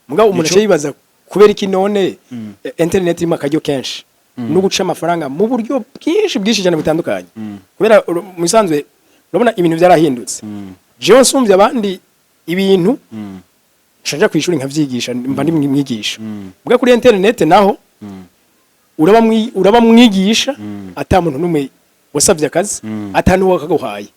Mugabo umuntu Nico- aca yibaza kubera iki none internet irimo akaryo kenshi no guca amafaranga mu buryo bwinshi bwinshi cyane butandukanye, kubera mu bisanzwe urabona ibintu byarahindutse. Jewe nsumvye abandi ibintu, nshanja kwishuri nkavyigisha, mba ndi mwigisha. Mbwa kuri internet naho uraba mwigisha ata muntu numwe wasavye akazi, ata n'uwo akaguhaye.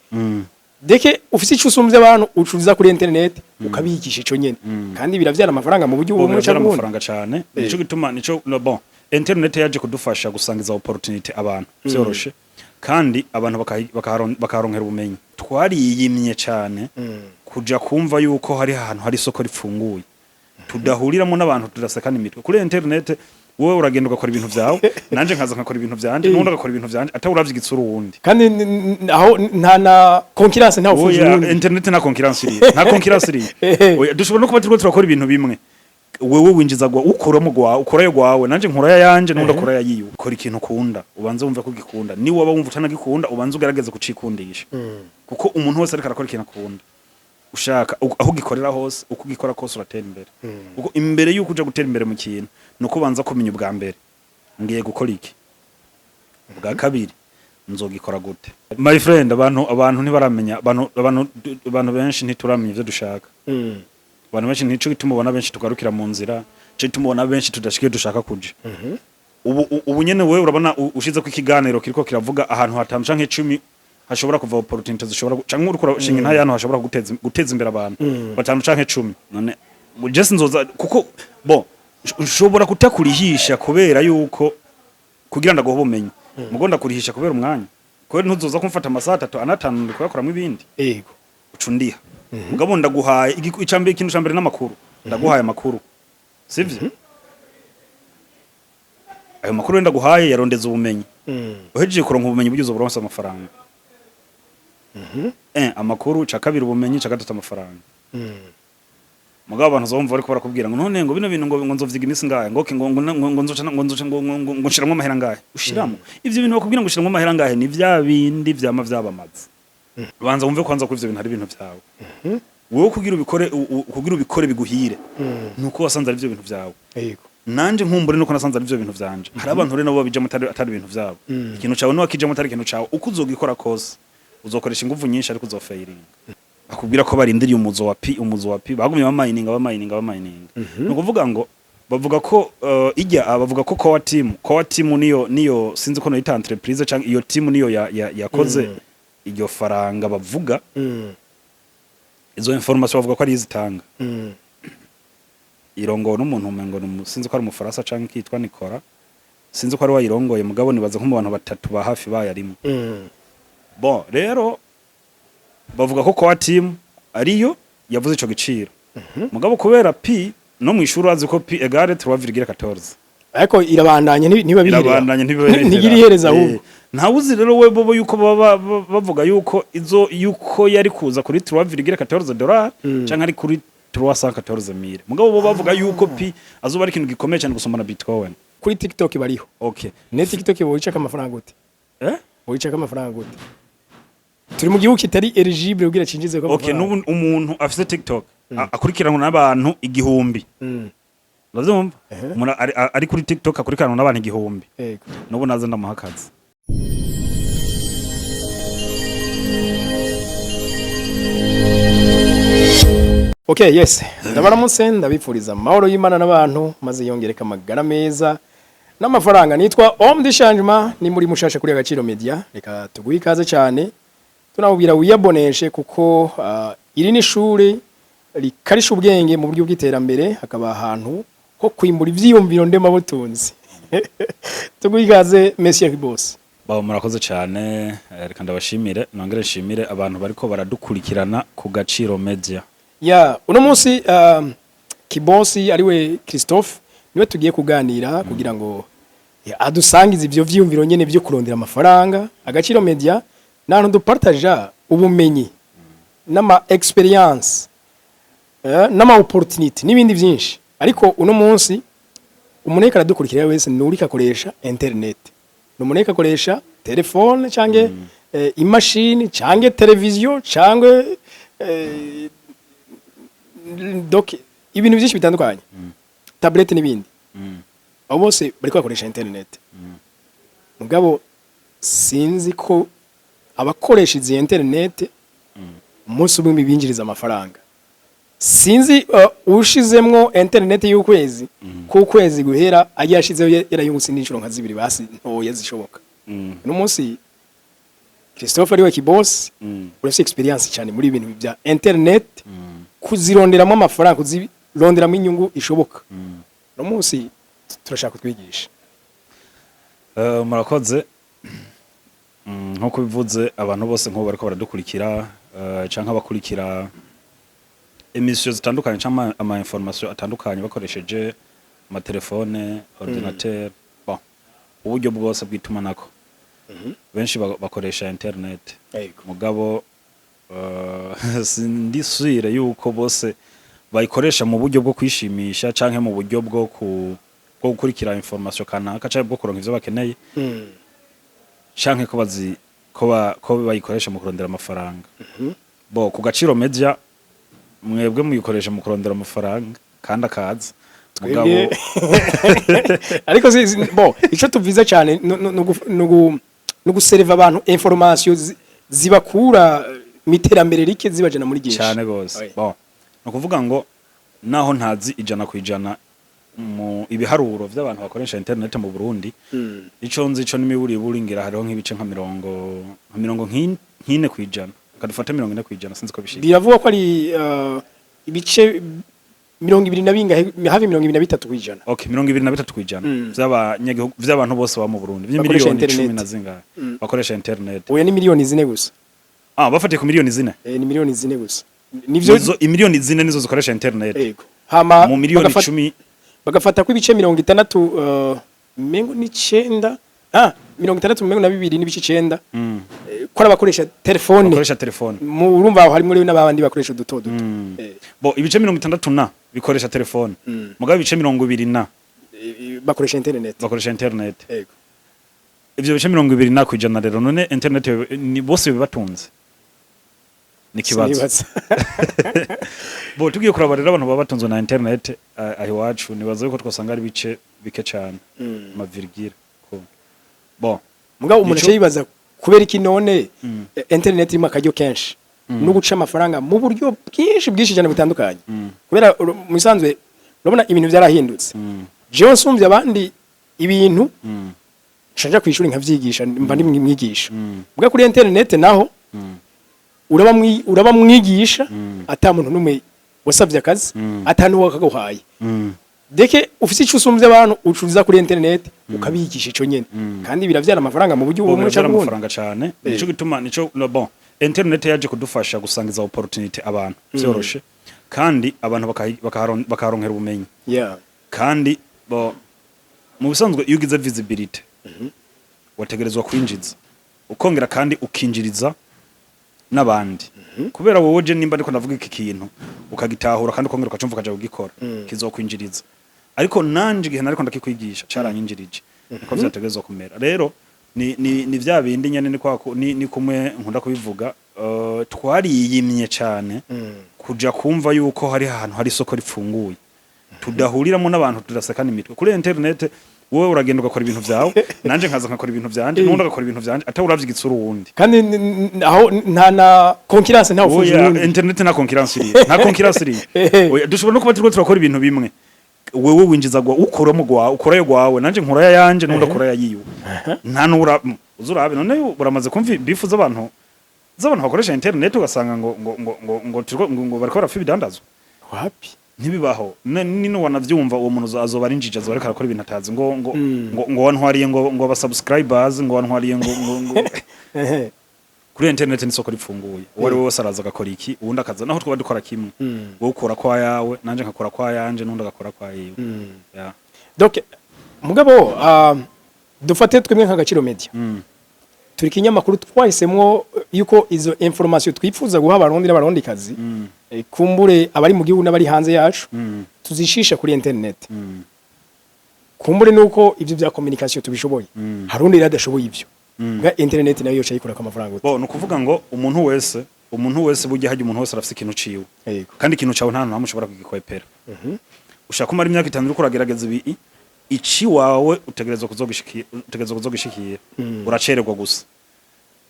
Deke ufise ico usumvye abantu, ucuza kuri internet ukabigisha ico nyene, kandi biravyara amafaranga mu buryo Bo bumwe biravyara canke ubundi. Amafaranga cyane. Nico gituma nico no, bon, internet yaje kudufasha gusangiza opportunity abantu vyoroshe, kandi abantu bakaharonkera ubumenyi. Twariyimye cyane kuja kumva yuko hari ahantu hari isoko ripfunguye tudahuriramo n'abantu, tudasekana imitwe. Kuri internet wowe uragenda ugakora ibintu vyawe, nanje nkaza nkakora ibintu vyanje, n'undi agakora ibintu vyanje, atawuravye igitsura uwundi. Kandi aho nta na concurrence, nta ufuza Oya, uwundi. Internet nta concurrence iriyo, nta concurrence iriyo. Oya, dushobora no kuba turiko turakora ibintu bimwe. Wewe winjiza gwa ukuramo gwa ukurayo gwawe, nanje nkura yanje, n'undi akora yiwe. Ukora ikintu ukunda, ubanze wumve ko ugikunda. Ni waba wumva utanagikunda, ubanze ugerageze kucikundisha, kuko umuntu wese ariko arakora ikintu akunda, ushaka aho ugikorera hose, uko ugikora kose, uratera imbere. Kuko imbere yuko uja gutera imbere mu kintu, nuko ubanza kumenya ubwa mbere: ngiye gukora iki? Ubwa kabiri, nzogikora gute? My friend, abantu ntibaramenya, abantu benshi ntituramenya ivyo dushaka. Abantu benshi, nico gituma ubona benshi tugarukira mu nzira, nico gituma ubona benshi tudashika iyo dushaka kuja. Ubu nyene wewe urabona ushize ko ikiganiro kiriko kiravuga ahantu hatanu canke 10 hashobora kuva opportunity zishobora canke uriko urashinga intahe ahantu hashobora guteza imbere abantu batanu canke 10. None je sinzoza kuko bon, ushobora kutakurihisha kubera yuko kugira ndaguhe ubumenyi, mugo ndakurihisha kubera umwanya, kubera ntuzoza kumfata amasaha 3, 4, 5 ndikuyakoramwo ibindi. Uca undiha. Mugabo ndaguhaye icambere, ikintu cambere n'amakuru. Ndaguhaye amakuru, sivyo? Ayo makuru rero ndaguhaye yarondeza ubumenyi. Uhejeje kuronka ubumenyi, buryo uzoburonsa amafaranga. Amakuru, ca kabiri ubumenyi, ca gatatu amafaranga. Mugabo abantu uzumva bariko barakubwira ngo none ngo bino bintu ngo nzovyiga iminsi ngahe, ngo okay, ngo nzoca ngo nshiramwo amahera ngahe? Ushiramo ivyo bintu bakubwira ngo ushiramwo amahera ngahe, ni vya bindi vyama vyabamaze. Banza wumve kwanza ko ivyo bintu ari ibintu vyawe wewe kugira ubikore, kugira ubikore biguhire, nuko wasanze ari ivyo bintu vyawe. Nanje nkumbure nuko nasanze ari ivyo bintu vyanje. Hari abantu rero nabo babijamo atari ibintu vyabo. Ikintu cawe niwakijamo atari ikintu cawe, uko uzogikora kose uzokoresha inguvu nyinshi, ariko uzofailinga. Bakubwira ko barindiriye umuzo wa pi, umuzo wa pi, bagumye bamayininga, bamayininga, bamayininga. Ni ukuvuga ngo bavuga ko ijya bavuga ko core team niyo sinzi ko noyita entreprise canke iyo team niyo yakoze iryo faranga bavuga. Izo information bavuga ko ari izitanga irongowe n'umuntu umengo sinzi ko ari umufaransa canke kitwa Nicola, sinzi ko ari wayirongoye, mugabo nibaza nko mu bantu batatu ba hafi bayarimo. Bon, rero bavuga ko core team ariyo yavuze ico giciro, mugabo kubera pi no mu ishuri urazi ko pi égale 3,14. Ariko irabandanya, ntiba biherera. Irabandanya, ntibiba bihera. Ntigira ihereza ahubwo. Ntawuzi rero we bobo yuko baba bavuga yuko izo yuko yari kuza kuri 3,14 dollars canke ari kuri 314 mille, mugabo bo bavuga yuko pi azoba ari ikintu gikomeye cyane gusoma na Bitcoin. Kuri TikTok bariho. Ne TikTok wicaka amafaranga gute? Eh? Wicaka amafaranga gute? Turi mu gihugu kitari eligible kugira cinjize ko amafaranga. N'ubu umuntu afise TikTok akurikiranwa n'abantu 1000. Uravyumva? Umuntu ari kuri TikTok akurikiranwa n'abantu 1000. N'ubu naza ndamuha akazi. Okay, yes. Ndabaramutse, ndabifuriza amahoro y'Imana n'abantu, maze yongereka amagara meza n'amafaranga. Nitwa Homme du Changement, ni muri mushasha kuri Agaciro Media. Reka tuguhe ikaze cyane. Tunabubwira wiyaboneshe kuko iri ni ishuri rikarisha ubwenge mu buryo bw'iterambere, hakaba ahantu ho kwimbura ivyiyumviro ndemabutunzi. Tuguhe ikaze, Monsieur Boss. Bawo, murakoze cyane. Reka ndabashimire, nongere nshimire abantu bariko baradukurikirana ku Gaciro Media. Ya, uno munsi Kibosi ariwe Christophe niwe tugiye kuganira kugira ngo ya, adusangize ivyo vyiyumviro nyene vyo kurondera amafaranga. Agaciro Media n'ahantu dupartaja ubumenyi n'ama experience n'ama opportunity n'ibindi vyinshi. Ariko uno munsi umuntu ariko aradukurikira wese nurika akoresha internet, n'umuntu ariko akoresha telefone canke imashini canke televiziyo canke donc Ibintu byinshi bitandukanye, tablette n'ibindi. Abo bose bariko bakoresha internet. Mugabo sinzi ko abakoresha izi internet umunsi umwe binjiriza amafaranga. Sinzi, ushizemwo internet y'ukwezi, k'ukwezi guhera agiye ashizeho yarayungutse n'inshuro nka zibiri basi ntoya zishoboka. Uno munsi Christophe ariwe kibosi. Urafise experience cyane muri ibintu bya internet, kuzironderamo amafaranga, kuzironderamo inyungu ishoboka. Uno munsi turashaka kutwigisha. Murakoze. Nkuko bivuze, abantu bose nk'ubu bariko baradukurikira, canke abakurikira émission zitandukanye canke ama information atandukanye bakoresheje amatelefone, ordinateur, bon, uburyo bwose bw'itumanako, benshi bakoresha internet. Mugabo sindi sûre yuko bose bayikoresha mu buryo bwo kwishimisha canke mu buryo bwo gukurikira information kanaka canke bwo kuronka ivyo bakeneye, canke ko bazi ko bayikoresha mu kurondera amafaranga. Bo ku Gaciro Media, mwebwe muyikoresha mu kurondera amafaranga kandi akaza, mugabo Ariko bon, ico tuviza cyane no guserva abantu information zibakura mu iterambere rike zibajana muri byinshi. Cyane gose. Bon, ni ukuvuga ngo naho ntazi 100% mu ibiharuro vy'abantu bakoresha internet mu Burundi, ico nzi ico n'imiburiburi ngira hariho nk'ibice nka mirongo nk'ine kwijana, kadufate 40%, sinzi ko bishika. Biravugwa ko ari ibice 20 na bingahe, hafi 23%. Okay, 23% vy'abanyagihugu, vy'abantu bose baba mu Burundi, Bakoresha vy'imiliyoni internet. 10 na zingahe bakoresha internet. Oya, ni miliyoni 4 gusa. Ah, bafatiye ku miliyoni 4. Ni miliyoni 4 gusa, nivyo. Nizo imiliyoni 4 nizo zikoresha internet? Yego, hama Mu miliyoni 10. Bagafata ko ibice 60, mengo n'icenda, 62.9, ko ari abakoresha telefone. Bakoresha telefone. Mu urumva aho harimo rero n'abandi bakoresha duto duto. Bo ibice 60 na bikoresha telefone, mugabo ibice 20 na Bakoresha internet. Bakoresha internet. Yego. Ivyo bice 20% rero, none internet ni bose bibatunze? Ni kibazo. Sinibaza. Bo tugiye kuraba rero abantu baba batunzwe na internet, aho iwacu nibaza yuko twasanga ari bice bike cane, ama virgule ko bon. Mugabo umuntu aca yibaza kubera iki none internet irimo akaryo kenshi no guca amafaranga mu buryo bwinshi bwinshi cyane butandukanye? Kubera mu bisanzwe urabona ibintu byarahindutse. Jewe nsumvye abandi ibintu, nshanja kwishuri nkavyigisha, mba ndi mwigisha. Mbwa kuri internet naho uraba mwigisha ata muntu numwe wasavye akazi, ata n'uwo akaguhaye. Deke ufise ico usumvye abantu, ucuruza kuri internet ukabigisha ico nyene, kandi biravyara amafaranga mu buryo Bo bumwe biravyara canke ubundi. Amafaranga cane. Nico gituma nico no, bon, internet yaje kudufasha gusangiza opportunity abantu vyoroshe, kandi abantu bakaharonkera ubumenyi. Kandi bo mu bisanzwe iyo ugize visibility wategerezwa kwinjiza, ukongera kandi ukinjiriza n'abandi, kubera wowe je nimba ndiko ndavuga iki kintu ukagitahura kandi ukongera ukacumva ukaja kugikora, kizokwinjiriza. Ariko nanje igihe nariko ndakikwigisha caranyinjirije. Niko vyategerezwa kumera. Rero ni vya bindi nyene, ni kwa ni kumwe nkunda kubivuga, twariyimye cane kuja kumva yuko hari ahantu hari isoko ripfunguye tudahuriramo n'abantu, tudasekana imitwe. Kuri internet wowe uragenda ugakora ibintu vyawe, nanje nkaza nkakora ibintu vyanje, n'undi agakora ibintu vyanje, atari uravye igitsura uwundi. Kandi aho nta na concurrence, nta ufuza Oya, uwundi. Internet nta concurrence iri, nta concurrence iri. Oya, dushobora no kuba turiko turakora ibintu bimwe. Wewe winjiza gwa ukuramo gwa ukurayo gwawe, nanje nkura yanje, n'undi akora yayiwe. Nta nura uzurabe. None uramaze kumva bifu z'abantu bakoresha internet, ugasanga ngo turiko ngo bariko barapfa ibidandazwa? Wapi. Ntibibaho. Nino wanavyumva, uwo muntu azoba ari injiji, azoba ariko arakora ibintu atazi, ngo wantwariye ngo aba subscribers, ngo wantwariye ngo Kuri internet ni isoko ripfunguye, uwo ari we wese araza agakora iki, uwundi akaza. Naho twaba dukora kimwe, wowe ukora kwa yawe, nanje nkakora kwa yanje, n'undi agakora kwa yiwe. Yeah. Donc mugabo, dufate twebwe nk'Agaciro Media, turi ikinyamakuru twahisemwo yuko izo information twifuza guha Abarundi n'Abarundikazi, kumbure abari mu gihugu n'abari hanze yacu, tuzishisha kuri internet. Kumbure nuko ivyo vya communication tubishoboye, hari undi rero adashoboye ivyo. Bwa internet nayo yoca yikurako amafaranga gute? Bo ni ukuvuga ngo umuntu wese Umuntu wese burya, hajya umuntu wese arafise ikintu ciwe. Kandi ikintu cawe nta hantu hamwe ushobora kugikwepera. Ushaka kumara imyaka 5 uriko uragerageza ibi, ici wawe utegerezwa kuzogishikira. Uracererwa gusa,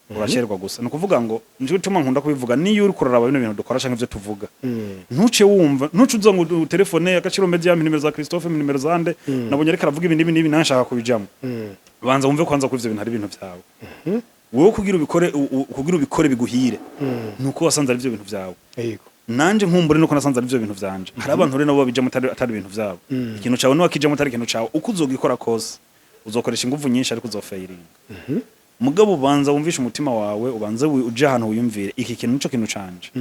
uracererwa gusa. Ni ukuvuga ngo nico gituma nkunda kubivuga: niyo uriko uraraba bino bintu dukora canke ivyo tuvuga, ntuce wumva, ntuce uza ngo telefone Agaciro Media, nimero za Christophe, nimero zande, nabonye ariko aravuga ibi n'ibi n'ibi, nanshaka kubijamo. Banza wumve kwanza ko ivyo bintu ari ibintu vyawe wewe kugira ubikore, kugira ubikore biguhire, nuko wasanze ari ivyo bintu vyawe. Nanje nkumbure nuko nasanze ari ivyo bintu vyanje. Hari abantu rero nabo babijamo atari ibintu vyabo. Ikintu cawe niwakijamo atari ikintu cawe, uko uzogikora kose uzokoresha inguvu nyinshi, ariko uzofailinga. Mugabo ubanza wumvishe umutima wawe, ubanze uje ahantu wiyumvire: iki kintu nico kintu canje.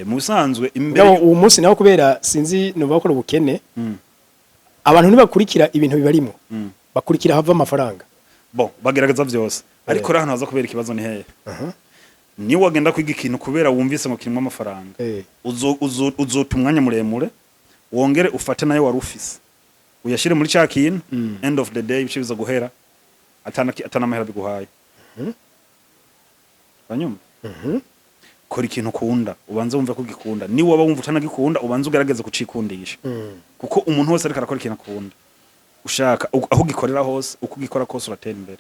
Mu bisanzwe imbere Mugabo uwo munsi naho, kubera sinzi nuva ko ubukene, abantu ntibakurikira ibintu bibarimo, bakurikira hava amafaranga. Bon, bagerageza vyose, ariko rero ahantu haza kubera ikibazo ni hehe? Ni wagenda kwiga ikintu kubera wumvise ngo kirimo amafaranga, uzota umwanya muremure, wongere ufate nayo wari ufise uyashire muri ca kintu. End of the day bice biza guhera atana amahera biguhaye. Uranyumva? Kora ikintu ukunda, ubanze wumve ko ugikunda. Ni waba wumva utanagikunda, ubanze ugerageze kucikundisha, kuko umuntu wese ariko arakora ikintu akunda, ushaka aho ugikorera hose, uko ugikora kose, uratera imbere.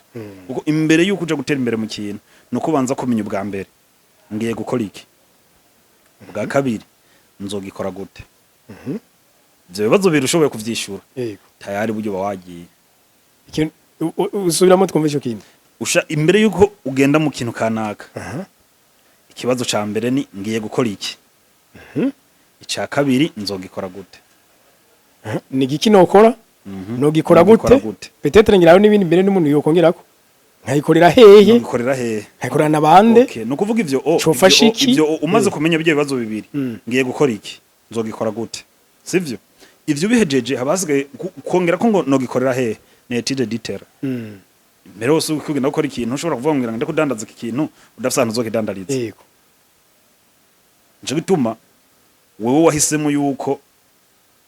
Kuko imbere yuko uja gutera imbere mu kintu, nuko ubanza kumenya ubwa mbere: ngiye gukora iki? Ubwa kabiri: nzogikora gute? Ivyo bibazo bibiri ushoboye kuvyishura, tayari buryo uba wagiye. Ikintu usubiramo twumve ico kintu. Usha imbere yuko ugenda mu kintu kanaka, ikibazo ca mbere ni: ngiye gukora iki? Ica kabiri: nzogikora gute? Ni igiki nokora? Nogikora Nogikora gute? gute? Peut-être ngiraho n'ibindi mbere n'umuntu yokongerako: nkayikorera hehe? Nogikorera hehe? Nkayikorera na bande? Okay, ni ukuvuga ivyo o Cofasha ivyo iki? Ivyo umaze kumenya ibyo bibazo bibiri, ngiye gukora iki, nzogikora gute, sivyo? Ivyo ubihejeje, haba hasigaye kongera ko ngo nogikorera hehe, ni étude du terrain. Mbere hose uko ugenda gukora ikintu, ushobora kuvuga ngo ngira kudandaza iki kintu, udafise ahantu uzokidandariza. Nico gituma wewe wahisemo yuko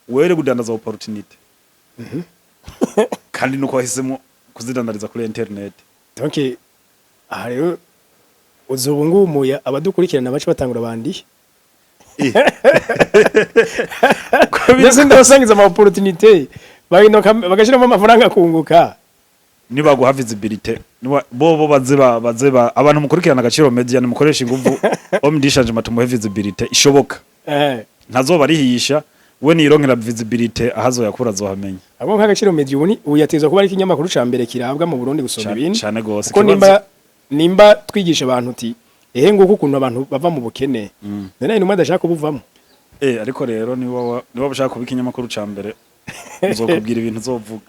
wewe kudandaza opportunity, kandi nuko wahisemo kuzidandariza kuri internet. Donc aha rero uzoba ngumuya abadukurikirana bace batangura bandiye. Ndetse ndabasangiza ama opportunité, bagenda bagashiramo amafaranga kunguka. Nibaguha visibility, niba bobo baze ba abantu mukurikirana Agaciro Media, nimukoresha inguvu homme du changement, tumuhe visibility ishoboka. Ntazoba arihisha, we nironkera visibility, ahazo yakura azohamenya. Abo nk'Agaciro Media ubu ni ubu yatezwa kuba ari ikinyamakuru ca mbere kirabwa mu Burundi gusumba ibindi. Cane gose. Kuko nimba twigisha abantu uti ehe, nguko ukuntu abantu bava mu bukene, none intumwa adashaka kubuvamo. Ariko rero niba ushaka kuba ikinyamakuru ca mbere, uzokubwira ibintu uzovuga.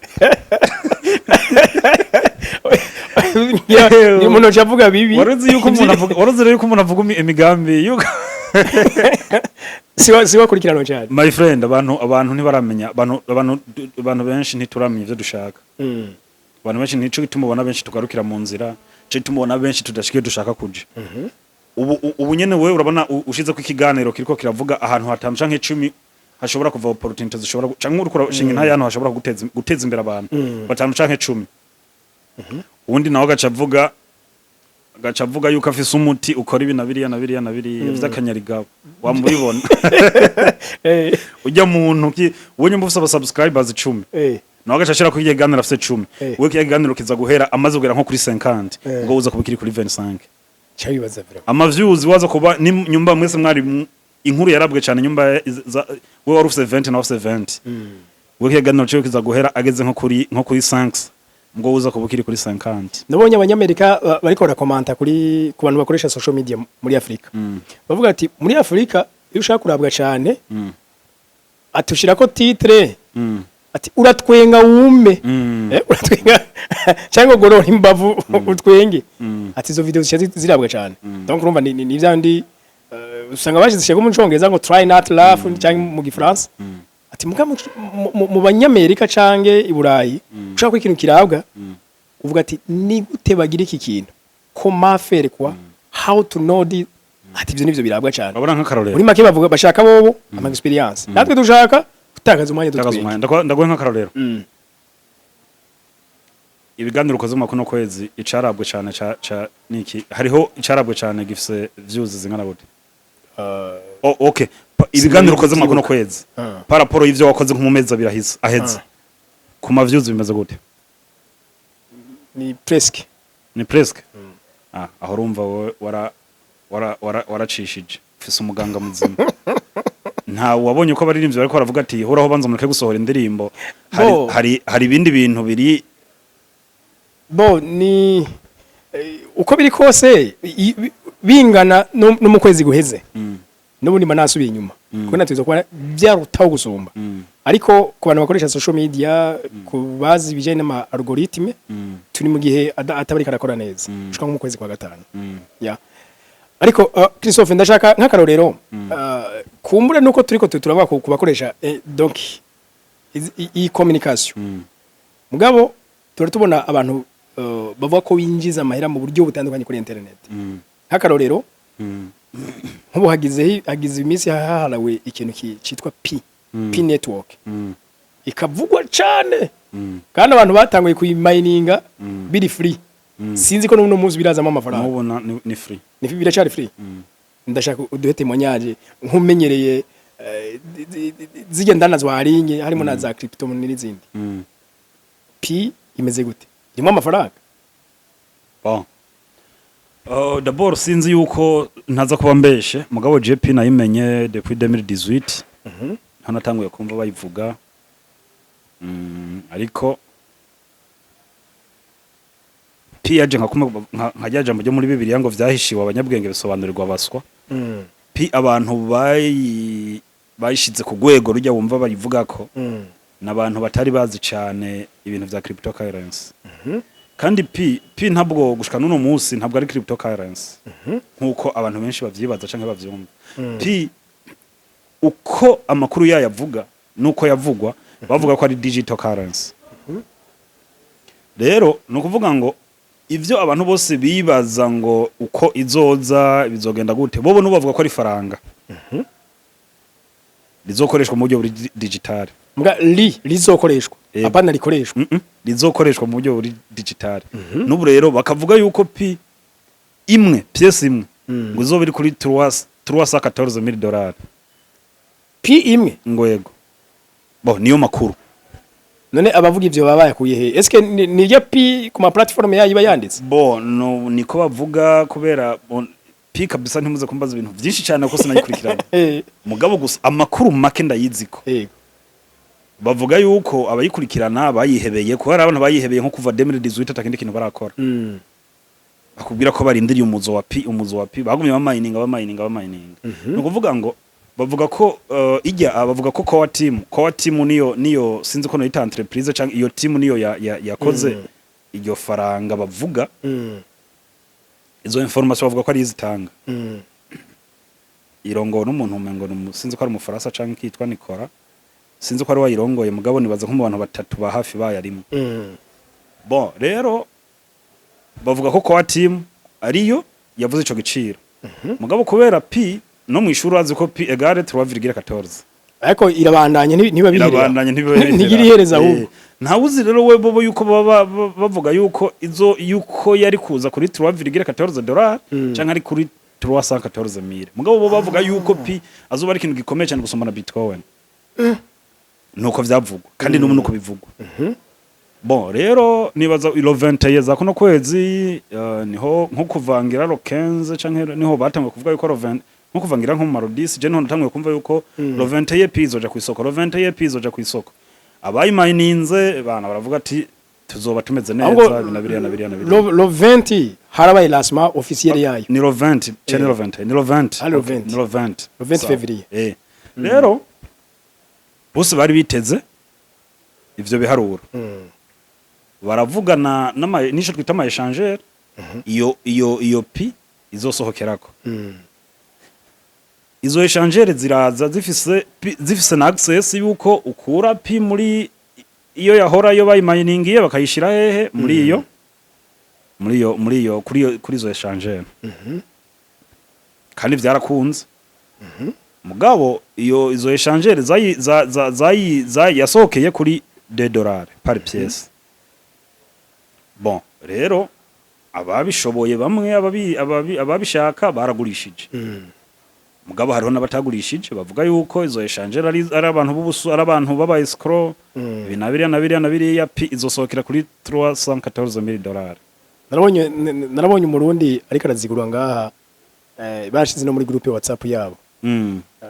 Ni umuntu aca avuga bibi. Waruzi rero yuko umuntu avuga imigambi yuko Siwa kurikiranwa cyane. My friend, abantu ntibaramenya, abantu benshi ntituramenya ivyo dushaka. Abantu benshi, nico gituma ubona benshi tugarukira mu nzira, nico gituma ubona benshi tudashika iyo dushaka kuja. Ubu nyene wewe urabona ushize ko ikiganiro kiriko kiravuga ahantu hatanu canke 10 hashobora kuva opportunity zishobora canke uriko urashinga intahe ahantu hashobora guteza imbere abantu batanu canke 10, uwundi nawe agaca avuga yuko afise umuti ukora ibi na biriya na biriya na biriya vy'akanyarigabo, wamubibona. Ujya muntu we nyumva ufise aba subscribers 10, nawe agaca ashira kuri kiganiro afise 10, we kiganiro kiza guhera amaze kugera nko kuri 50, ubwo uza kuba kiri kuri 25. Cyabibaza vraiment. Ama views waza kuba ni nyumba mwese mwari inkuru yarabwe cyane, nyumba we wari ufise 20 nawe ufise 20, we kiganiro ciwe kiza guhera ageze nko kuri 5, ubwo uza kuba kiri kuri 50. Nabonye Abanyamerika bariko barakomanta kuri ku bantu bakoresha social media muri Afrika, bavuga ati muri Afrika iyo ushaka kurabwa cyane, ati ushirako titre, ati uratwenga wume, uratwenga cyangwa ugorora imbavu utwenge, ati izo video zica zirabwa cyane. Donc urumva ni vyandi usanga bashyize mu Congereza ngo "try not laugh" cyangwa mu Gifaransa. Ati muga mu Banyamerika cange i Burayi, ushaka ko ikintu kirabwa, uvuga ati ni gute bagira iki kintu, comment faire quoi, how to know this, ati ivyo nivyo birabwa cyane. Urabona nk'akarorero. Muri make bavuga bashaka bobo ama experience, natwe dushaka gutakaza umwanya Ndakaza dutwenge. umwanya. Ndaguha nk'akarorero. Ibiganiro ukoze mu kuno kwezi, icarabwe cane ca niki? Hariho icarabwe cane gifise views zingana gute? Oh, okay. Ibiganiro ukoze mu kuno kwezi par rapport y'ivyo wakoze nko mu mezi 2 aheze, ku ma views bimeze gute? Ni presque. Ni presque. Ah, aho urumva wowe wara wara wara waracishije, ufise umuganga muzima. Nta wabonye ko abaririmbyi bariko baravuga ati: "Horaho, banza mureke gusohora indirimbo, hari Bo. hari ibindi bintu biri." Bo ni uko biri kose bingana no mu kwezi guheze, n'ubundi mba nasubiye inyuma kuko natwiza kuba byarutaho gusumba. Ariko ku bantu bakoresha social media, ku bazi ibijyanye n'ama algorithme, turi mu gihe atabariko arakora neza gushika nko mu kwezi kwa gatanu. Ya, ariko Christophe, ndashaka nk'akarorero, kumbure nuko turiko turavuga ku bakoresha donc iyi communication, mugabo tura tubona abantu bavuga ko winjiza amahera mu buryo butandukanye kuri internet. Nk'akarorero, nk'ubu hagize iminsi haharawe ikintu citwa Pi Network, ikavugwa cane, kandi abantu batanguye kuyimayininga biri free. Sinzi ko n'uno munsi birazamo amafaranga. Mubona ni free. Ni biracari free. Ndashaka uduhe témoignage nk'umenyereye zirya ndanazwa harinye harimo na za crypto n'izindi. Pi imeze gute? Irimo amafaranga? Bon. D'abord sinzi yuko ntaza kuba mbeshe, mugabo JP nayimenye depuis 2018, ntanatanguye kumva bayivuga. Ariko Pi yaje nka kumwe nka rya jambo ryo muri Bibiliya ngo vyahishiwe abanyabwenge bisobanurirwa abaswa. Pi abantu bayishize ku rwego rujya wumva bayivugako n'abantu batari bazi cyane ibintu vya cryptocurrency. Kandi Pi ntabwo gushika n'uno munsi ntabwo ari cryptocurrency nkuko abantu benshi bavyibaza canke bavyumva. Pi uko amakuru yayo avuga nuko yavugwa, bavuga ko ari digital currency. Rero ni ukuvuga ngo ivyo abantu bose bibaza ngo uko izoza bizogenda gute, bobo nubu bavuga ko ari faranga rizokoreshwa mu buryo buri digital. Mbwa rizokoreshwa? Yego. Apana rikoreshwa? Rizokoreshwa mu buryo buri digital. N'ubu rero bakavuga yuko pi imwe, pièce imwe, ngo izoba iri kuri 3 314 dollars. Pi imwe? Ngo yego, bo niyo makuru. None abavuga ivyo baba bayakuye he? Eske ni irya pi ku ma platform yayo iba yanditse? Bo no niko bavuga kubera bon, pi kabisa ntimuze kumbaza ibintu byinshi cyane kuko sinayikurikirana. Mugabo gusa amakuru make ndayiziko. Bavuga yuko abayikurikirana bayihebeye, kuko hari abantu bayihebeye nko kuva 2018 atakindi kintu barakora. Bakubwira ko barindiriye umuzo wa pi, umuzo wa pi, bagumye bamayininga, bamayininga, bamayininga. Ni ukuvuga ngo bavuga ko ijya bavuga ko core team niyo sinzi ko noyita entreprise canke iyo team niyo yakoze iryo faranga bavuga. Izo information bavuga ko ari izitanga irongowe n'umuntu umengo sinzi ko ari umufaransa canke kitwa Nicolas, sinzi ko ari wayirongoye, mugabo nibaza nko mu bantu batatu ba hafi bayarimwe. Bon, rero bavuga ko core team ariyo yavuze ico giciro, mugabo kubera pi no mwishuri urazi ko pi égale 3,14. Ariko irabandanya ntiba biherera. Irabandanya, ntibiba biherera. Ntigira ihereza ahubwo. Ntawuzi rero we bobo yuko baba bavuga yuko izo yuko yari kuza kuri 3,14 dollars canke ari kuri 314 mille, mugabo bo bavuga yuko pi azoba ari ikintu gikomeye cyane gusumba na Bitcoin. Nuko vyavugwa kandi n'ubu nuko bivugwa. Bon, rero nibaza le 21 za kuno kwezi, niho nko kuvangira le 15 canke niho batanguye kuvuga yuko le 20, nko kuvangira nko mu marodisi, je niho natanguye kumva yuko le 21 pi izoja kw'isoko, le 21 pi izoja kw'isoko. Abayimayininze bana baravuga ati tuzoba tumeze neza. Ahubwo ibi na biriya na biriya na biriya. Le 20 harabaye lancement officiel yayo. Ni le 20 canke le 21? Ni le 20. Ah, le Okay, 20. ni le 20. Le 20 Sawa. février. Rero bose bari biteze ivyo biharuro, baravugana n'ico twita ama échangeur iyo pi izosohokerako. Izo échangeur ziraza zifise zifise na access yuko ukura pi muri iyo yahora yo bayimayiningiye bakayishira hehe, muri iyo kuri izo échangeur. Kandi vyarakunze, mugabo iyo izo échangeur zayi za za zayi yasohokeye kuri 2 dollars par pièce. Bon, rero ababishoboye bamwe, ababishaka baragurishije. Mugabo hariho n'abatagurishije, bavuga yuko izo échangeur ari abantu b'ubusu, ari abantu b'aba escroc, ibi na biriya na biriya na biriya. Pi izosohokera kuri 314 dollars. Narabonye umurundi ariko arazigura ngaha, bashize no muri groupe ya WhatsApp yabo.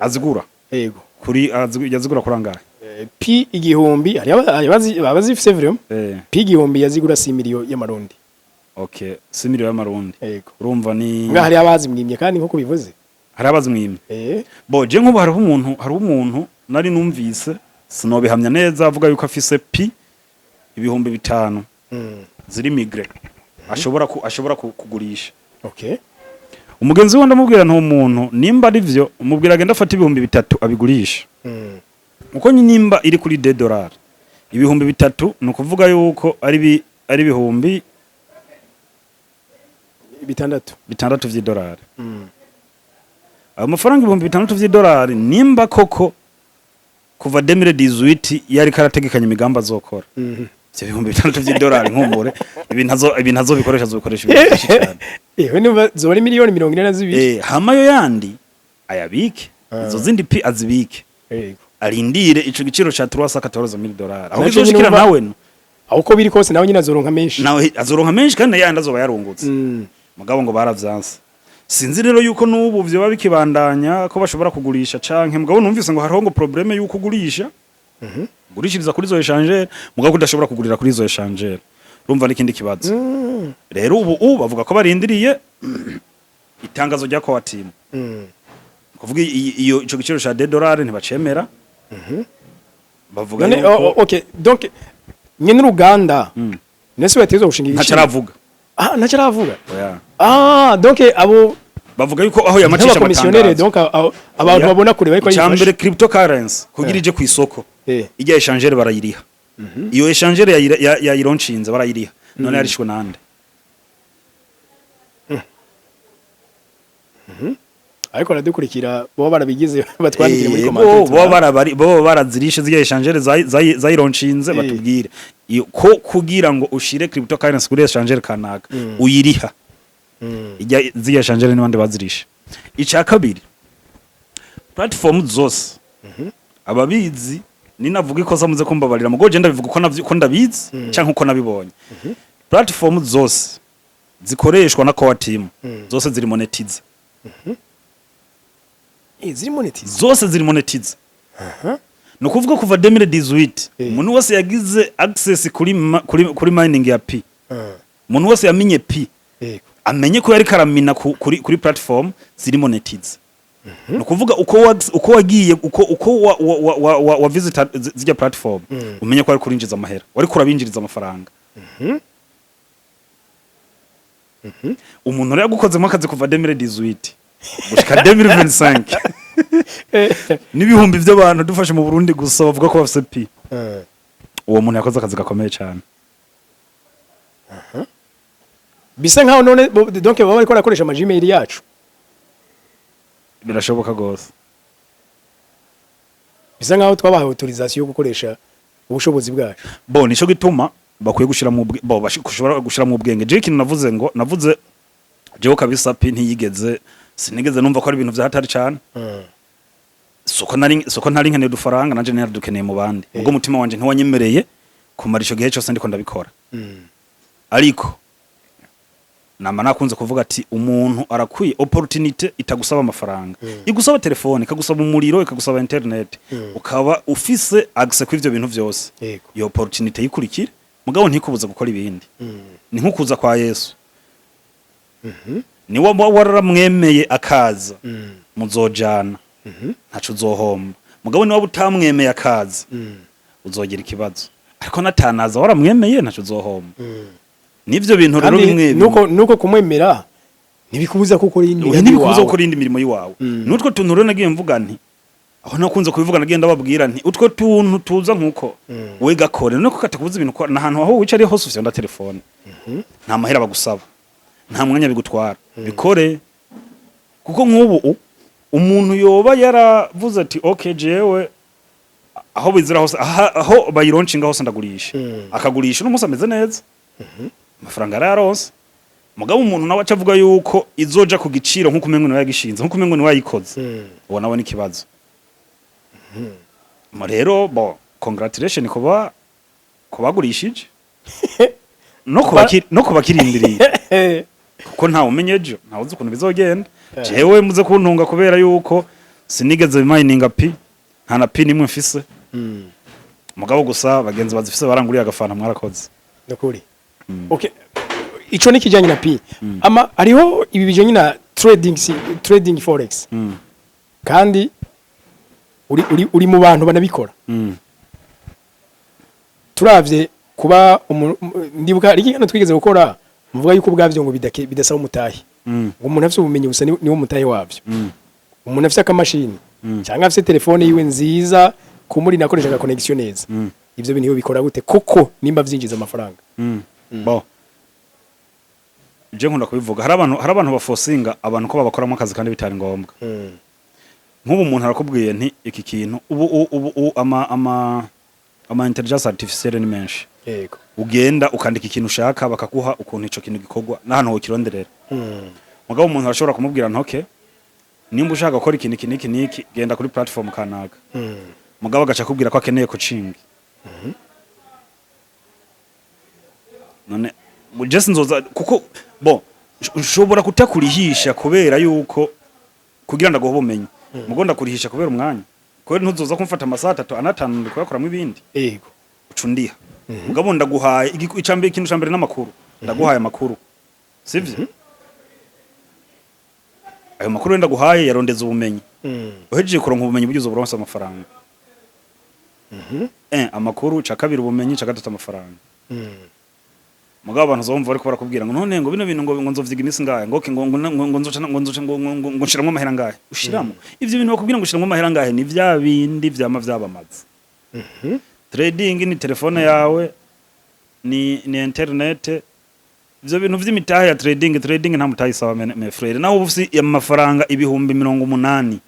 Azigura? Yego. Kuri yazigura kuri angahe? Pi 1000, hari abazifise vraiment. Pi 1000 yazigura 6 miliyo y'amarundi. Okay, 6 miliyo y'amarundi. Yego. Urumva ni Ngaha hari abazimwimye kandi nkuko bivuze. Hari abazimwimye. Bo je nk'ubu hariho umuntu nari numvise, sinobihamya neza, avuga yuko afise pi 5000 ziri migré, ashobora kugurisha. Umugenzi we ndamubwira nti umuntu nimba ari vyo, umubwira agenda afata 3000 abigurisha, uko nimba iri kuri $2, 3000 ni ukuvuga yuko ari ibihumbi 6. 6 vy'idolari. Ayo mafaranga 6000 vy'idolari, nimba koko kuva 2018 yari karategekanya imigambi azokora, ivyo 6000 vy'idolari, nkumbure ibintu azobikoresha, azobikoresha ibintu vyinshi cane. Ewe, niba zoba ari miliyoni 42. Hama yo yandi ayabike, izo zindi pi azibike, arindire ico giciro ca 314 dollars aho Naco kizoshikira. nyine Nawe no Aho uko biri kose nawe nyine azoronka menshi. Nawe azoronka menshi kandi yandi azoba yarungutse. Mugabo ngo baravyanse. Sinzi rero yuko n'ubu vyoba bikibandanya ko bashobora kugurisha canke, mugabo numvise ngo hariho ngo problème yuko ugurisha ugurishiriza kuri izo échangeur, mugabo udashobora kugurira kuri izo échangeur. Urumva n'ikindi kibazo. Rero ubu bavuga ko barindiriye itangazo rya Core Team, kuvuga iyo ico giciro ca $2 ntibacemera, bavuga None yuko oh, okay, donc nyene uruganda nese bateza gushinga Ntacyo aravuga. Ah, ntacyo aravuga. Oya. Ah, donc abo Bavuga yuko aho yamacisha nk'abakomisiyoneri amatangazo. Donc abantu Oya. babona kure bariko. Icambere, cryptocurrency kugira ije ku isoko, ijya échangeur barayiriha. Iyo échangeur yayironshinze barayiriha. None yarishwe nande? Ariko aradukurikira, bo barabigize batwandikire muri Bo commentaire. bo barabari bo barazirishe zirya échangeur zayironshinze, batubwire. Iyo ko kugira ngo ushire cryptocurrency kuri échangeur kanaka uyiriha, ijya zirya échangeur n'abandi bazirishe. Ica kabiri, platform zose, ababizi ninavuga ikosa muze kumbabarira, mugo je ndabivuga uko navyo, uko ndabizi canke uko nabibonye. Platform zose zikoreshwa na Core Team, zose ziri monetize. Ziri monetize? Zose ziri monetize. Ni ukuvuga kuva 2018, umuntu wese yagize access kuri mining ya Pi, umuntu wese yamenye Pi, amenye ko yari karamina kuri platform ziri monetize. Ni ukuvuga uko wagiye uko wa visita zijya platform, umenye ko wari kurinjiza amahera, wari kurabinjiriza amafaranga. Umuntu rero yagukozemo akazi kuva 2018 gushika 2025, n'ibihumbi by'abantu dufashe mu Burundi gusa bavuga ko bafise Pi, uwo muntu yakoze akazi gakomeye cyane. Bisa nkaho none donc baba bariko barakoresha ama Gmail yacu. Birashoboka gose. Bisa nkaho twabahaye autorisation yo gukoresha ubushobozi bwacu. Bo nico gituma bakwiye gushira mu bo bashobora gushira mu ubwenge. Je ikintu navuze ngo navuze jewe kabisa, Pi ntiyigeze, sinigeze numva ko ari ibintu vyahatari cyane. Soko ntari nkeneye udufaranga, nanje ntari dukeneye mu bandi, ubwo umutima wanje ntiwanyemereye kumara ico gihe cyose ndiko ndabikora. Ariko nama nakunze kuvuga ati umuntu arakwiye opportunité itagusaba amafaranga, igusaba telefone, ikagusaba umuriro, ikagusaba internet, ukaba ufise access kuri ivyo bintu vyose, iyo opportunité yikurikire, mugabo ntikubuza gukora ibindi. Ni nko kuza kwa Yesu, ni wa waramwemeye akaza, muzojana, ntaco uzohomba. Mugabo niwaba utamwemeye akaza, uzogira ikibazo. Ariko natanaza waramwemeye, ntaco uzohomba. Nivyo bintu rero Kandi bimwe bimwe. nuko kumwemera ntibikubuza ko ukora iyindi Oya, migambi ntibikubuza iwawe. gukora iyindi mirimo y'iwawe. N'utwo tuntu rero nagiye mvuga nti aho nakunze kubivuga, nagiye ndababwira nti utwo tuntu tuza nkuko we gakore no katakubuza ibintu ukora. N'ahantu aho wicariye hose ufite telefone, nta mahera bagusaba, nta mwanya bigutwara, bikore. Kuko nk'ubu umuntu yoba yaravuze ati okay, jewe aho bizira hose, aho bayironshinga hose ndagurisha, akagurisha, uno munsi ameze neza. Amafaranga yarayaronse. Mugabo umuntu nawe aca avuga yuko izoja ku giciro nkuko umengo niwe yagishinze, nkuko umengo niwe yayikoze, uwo nawe ni ikibazo. Mo rero, bon, congratulation kuba kubagurishije no kubakirindiriye, kuko ntawe umenye ejo, ntawe uzi ukuntu bizogenda. Jewe muze kuntunga kubera yuko sinigeze mininga Pi, nta na Pi nimwe mfise. Mugabo gusa bagenzi bazifise baranguriye agafanta, mwarakoze. Nukuri. Okay, ico ni kijanye na Pi. Ama hariho ibi bijanye na trading, trading forex. Kandi uri mu bantu banabikora. Turavye kuba ndibuka ikiganiro twigeze gukora, muvuga yuko ubwavyo ngo bidasaba umutahe, ngo umuntu afise ubumenyi gusa niwo mutahe wavyo. Umuntu afise akamashini cyangwa afise telefone yiwe nziza kumuri nakoresha aga connexion neza, ivyo bintu iyo bikora gute koko nimba vyinjiza amafaranga? Bon, je nkunda kubivuga, hari abantu bafosinga abantu ko babakoramo akazi kandi bitari ngombwa. Nk'ubu umuntu arakubwiye nti iki kintu ubu ama intelligence artificielle ni menshi. Ugenda ukandika ikintu ushaka, bakaguha ukuntu ico kintu gikorwa n'ahantu wokironderera. Mugabo umuntu arashobora kumubwira ntoke nimba ushaka gukora ikintu iki n'iki n'iki, genda kuri platform kanaka. Mugabo agaca akubwira ko akeneye coaching. None je sinzoza kuko, bon, nshobora kutakurihisha kubera yuko kugira ndaguhe ubumenyi, mugo ndakurihisha kubera umwanya, kubera ntuzoza kumfata amasaha 3, 4, 5 ndi kuyakoramwo ibindi. Uca undiha. Mugabo ndaguhaye icambere, ikintu cambere n'amakuru. Ndaguhaye amakuru, sivyo? Ayo makuru wenda ndaguhaye yarondeza ubumenyi. Uhejeje kuronka ubumenyi, buryo uzoburonsa amafaranga. Amakuru, ca kabiri ubumenyi, ca gatatu amafaranga. Mugabo abantu uzumva bariko barakubwira ngo none ngo bino bintu ngo nzovyiga iminsi ngahe, ngo okay, ngo nzoca ngo nshiramwo amahera ngahe. Ushiramo ivyo bintu bakubwira ngo ushiramwo amahera ngahe, ni vya bindi vyama vyabamaze. Trading ni telefone yawe, ni internet. Ivyo bintu vy'imitahe ya trading nta mutahe isaba, mes frères. Naho uba ufise amafaranga 80,000,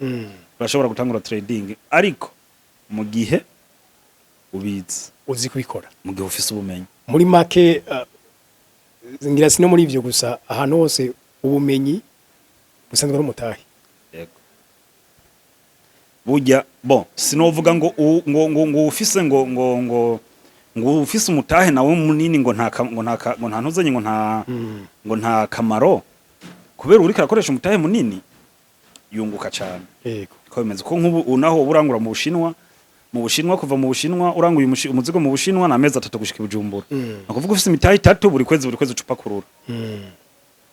urashobora gutangura trading, ariko mu gihe ubizi, uzi kubikora, mu gihe ufise ubumenyi. Muri make, ngira si no muri ivyo gusa, ahantu hose ubumenyi busanzwe ari umutahe. Yego. Burya, bon, sinovuga ngo ngo ufise ngo ufise umutahe nawe munini ngo nta ntuzanye ngo nta kamaro, kubera uriko arakoresha umutahe munini yunguka cyane. Ko bimeze ko nk'ubu unaho urangura mu Bushinwa, kuva mu Bushinwa uranguye umuzigo mu Bushinwa na amezi 3 gushika i Bujumbura. Ni ukuvuga ufise imitahe 3, buri kwezi ucupa kurura.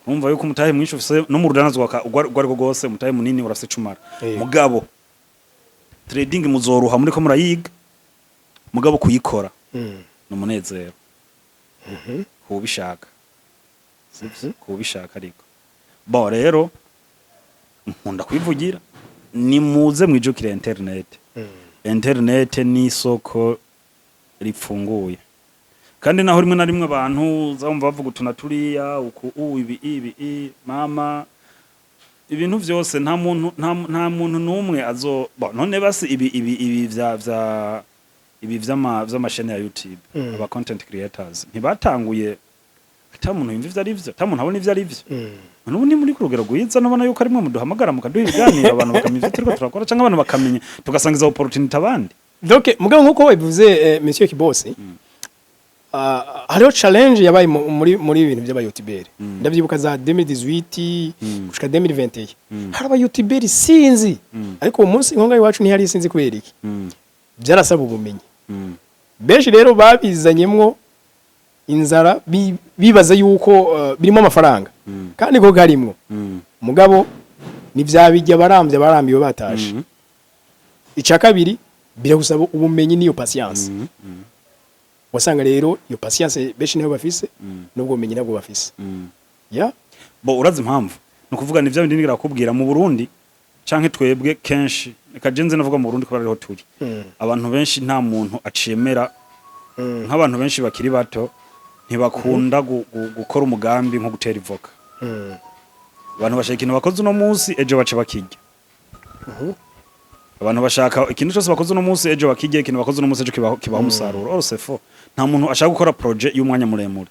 Urumva yuko umutahe mwinshi ufise no mu rudanazwa urwo ariko rwose, umutahe munini urafise cumara. Mugabo trading muzoroha muri ko murayiga, mugabo kuyikora ni umunezero kuwubishaka, sivyo? Kuwubishaka. Ariko bon, rero nkunda kwivugira, nimuze mwijukire internet. Internet ni isoko ripfunguye, kandi naho rimwe na rimwe abantu uzumva bavuga utu na turiya, uku ibi ibi i mama ibintu vyose, nta muntu numwe azo. Bon, none basi ibi vya ibi vy'amashene ya YouTube, aba content creators ntibatanguye ata muntu yumva ivyo ari vyo, ata muntu abona ivyo ari vyo. None ubu ni muri ku rugero rwiza, nubona yuko arimwe muduhamagara mukaduha ibiganiro, abantu bakamenya ivyo turiko turakora, canke abantu bakamenya tugasangiza opportunity abandi. Donc mugabo nkuko wabivuze, monsieur Kibosi, hariho challenge yabaye muri ibintu by'aba youtubeur. Ndavyibuka za 2018 gushika 2021, hari aba youtubeur sinzi, ariko uwo munsi inkonga iwacu ntihari, sinzi kubera iki. Byarasaba ubumenyi. Benshi rero babizanyemwo inzara, bibaza yuko birimo amafaranga, kandi ko karimwo. Mugabo ni vya bijya baramvye barambiwe batashe. Ica kabiri, biragusaba ubumenyi n'iyo patience. Wasanga rero iyo patience benshi niyo bafise, n'ubwo bumenyi nabwo bafise ya. Bo urazi impamvu? Ni ukuvuga ni vya bindi ngira kubwira mu Burundi canke twebwe kenshi, reka je nze navuga mu Burundi kubera ariho turi. Abantu benshi, nta muntu acemera, nk'abantu benshi bakiri bato ntibakunda gukora umugambi nko gutera ivoka. Abantu bashaka ikintu bakoze uno munsi, ejo bace bakirya. Abantu bashaka ikintu cyose bakoze uno munsi, ejo bakirya. Ikintu bakoze uno munsi, ejo kibaha umusaruro. Or c'est faux. Nta muntu ashaka gukora projet y'umwanya muremure.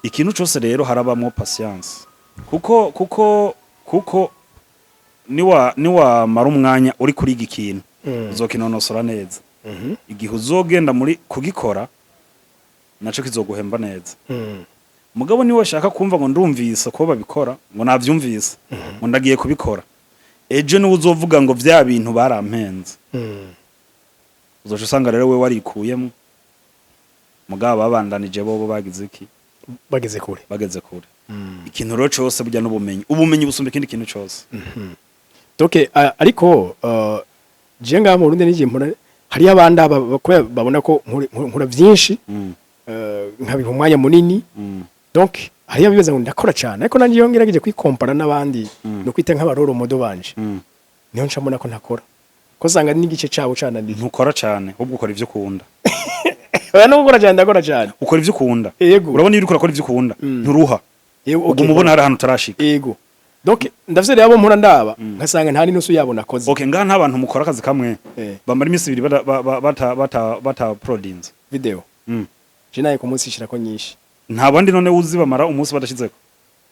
Ikintu cose rero harabamwo patience, kuko niwamara umwanya uri kuriga ikintu, uzokinonosora neza. Igihe uzogenda muri kugikora, naco kizoguhemba neza. Mugabo niwe washaka kumva ngo ndumvise ko babikora, ngo navyumvise, ngo ndagiye kubikora ejo, niwe uzovuga ngo vya bintu barampenze. Uzoca usanga rero we warikuyemo, mugabo babandanije bobo bagize iki? Bageze kure. Bageze kure. Ikintu rero cose burya n'ubumenyi, ubumenyi busumba ikindi kintu cose. Donc ariko je ngaha mu Burundi n'igihe mpora hariyo abandi aba kubera babona ko nkora vyinshi, nkabiha umwanya munini. Donc hariyo abibaza ngo ndakora cyane, ariko nanjye iyo ngerageje kwikompara n'abandi no kwita nk'aba role model banje, niho nca mbona ko ntakora, ko usanga n'igice cabo cananiye. Ntukora cane, ahubwo ukora ivyo ukunda. Oya, no gukora cyane, ndakora cyane. Ukora ivyo ukunda. Yego. Urabona, iyo uriko urakora ivyo ukunda, nturuha. Yego, okay. Uguma ubona hari ahantu utarashika. Yego, donc ndafise rero abo mpora ndaba nkasanga nta n'inusu yabo nakoze. Okay, ngaha nta bantu mukora akazi kamwe bamara iminsi 2 bata uploadinze Video? Je naye ku munsi shirako nyinshi. Nta bandi none uzi bamara umunsi badashizeko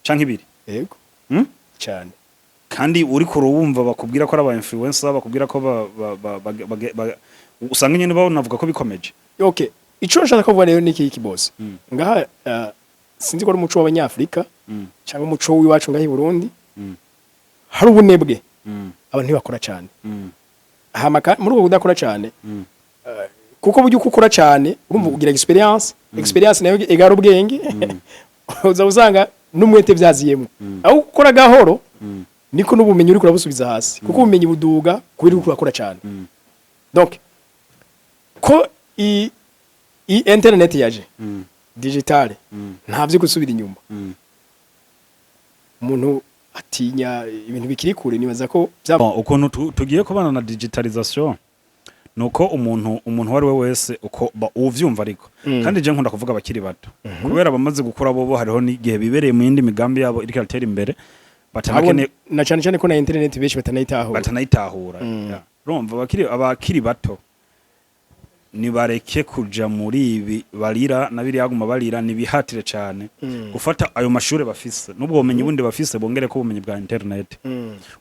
canke 2? Yego. Cyane. Kandi uri wumva bakubwira ko ari aba influencer, bakubwira ko usanga nyene banavuga ko bikomeje. Okay, ico nshaka kuvuga rero niki iki, boss? Ngaha sinzi ko ari umuco w'abanyafrika cyangwa umuco w'iwacu ngaha i Burundi, hari ubunebwe. Abantu ntibakora cyane. Hama muri ubwo kudakora cyane, kuko burya uko ukora cyane urumva ugira experience, experience nayo igara ubwenge, uza usanga n'umwete vyaziyemo. Aho ukora gahoro niko n'ubumenyi uriko urabusubiza hasi, kuko ubumenyi buduga kubera uriko urakora cyane. Donc ko i internet yaje digitale, nta vyo gusubira inyuma. Umuntu atinya ibintu bikiri kure, nibaza ko Bon, ukuntu tugiye kubana na digitalisation nuko umuntu uwo ari we wese uko uvyumva, ariko kandi je nkunda kuvuga abakiri bato, kubera abamaze gukura bobo hariho n'igihe bibereye mu yindi migambi yabo iriko iratera imbere, batanakeneye. Na cyane cyane ko na internet benshi batanayitahura. Batanayitahura. Yeah. Urumva, abakiri bato nibareke kuja muri ibi barira na biriya, guma barira, nibihatire cane gufata ayo mashure bafise n'ubwo bumenyi bundi bafise, bongere ko ubumenyi bwa internet,